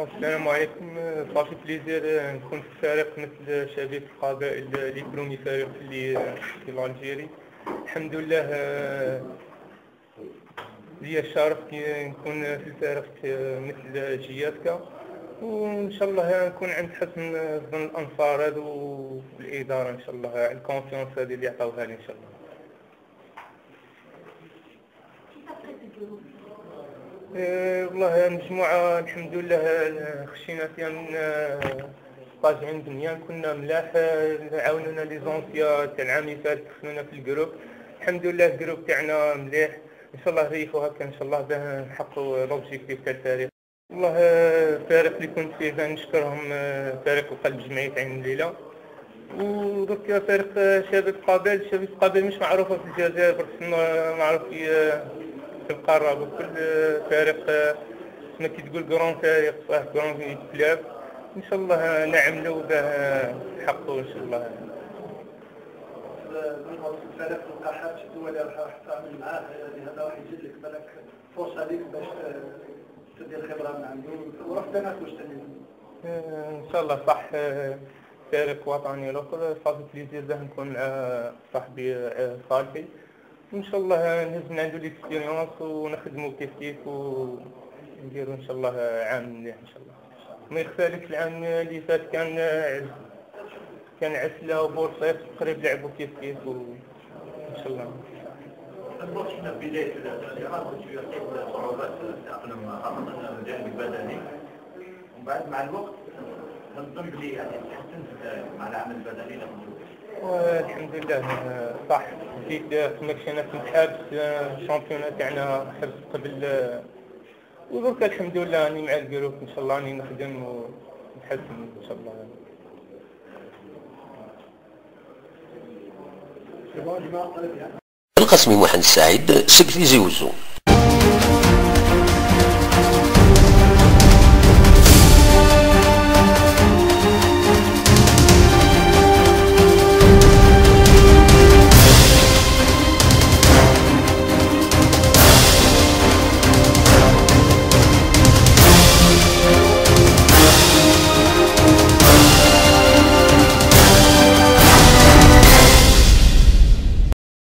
السلام عليكم. ça fait plaisir نكون في فريق مثل شبيبة القبائل اللي premier فريق اللي في l'Algérie. الحمد لله ليا الشرف كي نكون في الفريق مثل JSK، وان شاء الله نكون عند حسن ظن الانصار هذو والادارة ان شاء الله على ال confiance هذه اللي عطاوها لي ان شاء الله. والله مجموعة الحمد لله خشينا فيها من stage عين بنيان، كنا ملاح، عاونونا les anciens تاع العام اللي فات، دخلونا في ال groupe. الحمد لله ال groupe تاعنا مليح، ان شاء الله نريحو هكا ان شاء الله باه نحققوا l'objectif تاع الفريق. والله الفريق اللي كنت فيه باه نشكرهم، فريق القلب جمعية عين الليلة، ودرك فريق شباب القبائل. شباب القبائل مش معروفة في الجزائر برك، معروف في القارة بكل. فريق كما كي تقول grand فريق، صح grand club، ان شاء الله نعملوا باه نحققوا ان شاء الله. الفريق القاحات الدولي راح تعمل معاه، يعني هذا راح يزيد لك بالك فرصة ليك باش تدي الخبرة من عنده وراح تنافس ثاني ان شاء الله. صح فريق وطني الاخر، ça fait plaisir باه نكون مع صاحبي صالحي، وان شاء الله نهز من عنده l'expérience ونخدمو كيف كيف ونديرو ان شاء الله عام مليح ان شاء الله. ما يخفالكش العام اللي فات كان عسله وبورصيف تقريبا لعبوا كيف كيف، وان شاء الله. شفنا في بداية العام كنت يعطيك صعوبات في التأقلم خاصة الجانب البدني، ومن بعد مع الوقت نظن بلي يعني تحسنت مع العمل البدني. والحمد لله صح بديت كما انا كنت حابس ال championnat تاعنا حبس قبل، ودرك الحمد لله راني مع ال groupe ان شاء الله، راني نخدم ونحسن ان شاء الله. القسمي محمد السعيد، سكريزي وزو.